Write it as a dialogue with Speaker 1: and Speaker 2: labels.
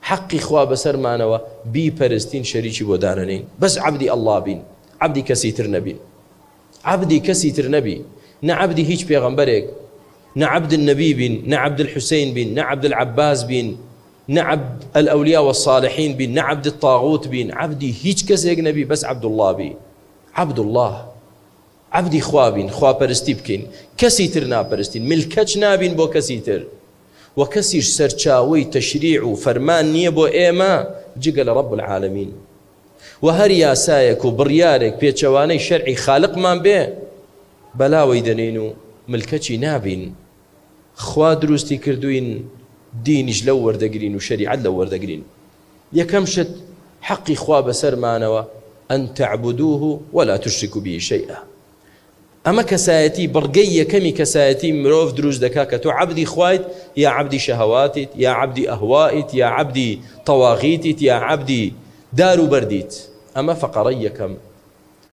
Speaker 1: حەقی خوا بەسەرمانەوە بیپەرستین شەریکی بۆ دانەنێین بەس عەبدی ئەڵڵا بین عەبدی کەسی تر نەبین عەبدی کەسی تر نەبی نە عەبدی هیچ پێغەمبەرێک نە عەبد النبی بین نە عەبد الحسین بین نە عەبد العباس بین نە عەبد الأولياء والصالحین بین نە عەبد الطاغوت بین عەبدی هیچ کەسێک نەبی بەس عەبدوڵڵا بی عەبدوڵڵا عەبدی خوا بین خواپەرستی بکەین کەسی تر ناپەرستین ملکەچ نابین بۆ کەسی تر وە کەسیش سەرچاوەی تەشریع و فەرمان نییە بۆ ئێمە جگە لە رب العالمین وە هەر یاسایەک و بڕیارێک پێچەوانەی شەرعی خالقمان بێ بەلاوەی دەنێین و ملکەچی نابین خوا دروستی کردوین دینیش لەو وەردەگرین و شەریعەت لەو وەردەگرین یەکەم شت حەقی خوا بەسەرمانەوە ان تعبدوه ولا تشرکوا به شیئا ئەمە کەسایەتی بڕگەی یەکەمی کەسایەتی مرۆڤ دروست دەکا کە تۆ عەبدی خوایت یا عەبدی شەهەواتیت یا عەبدی ئەهوائیت یا عەبدی تەواغیتیت یا عەبدی دار و بەردیت ئەمە فەقەڕەی یەکەم.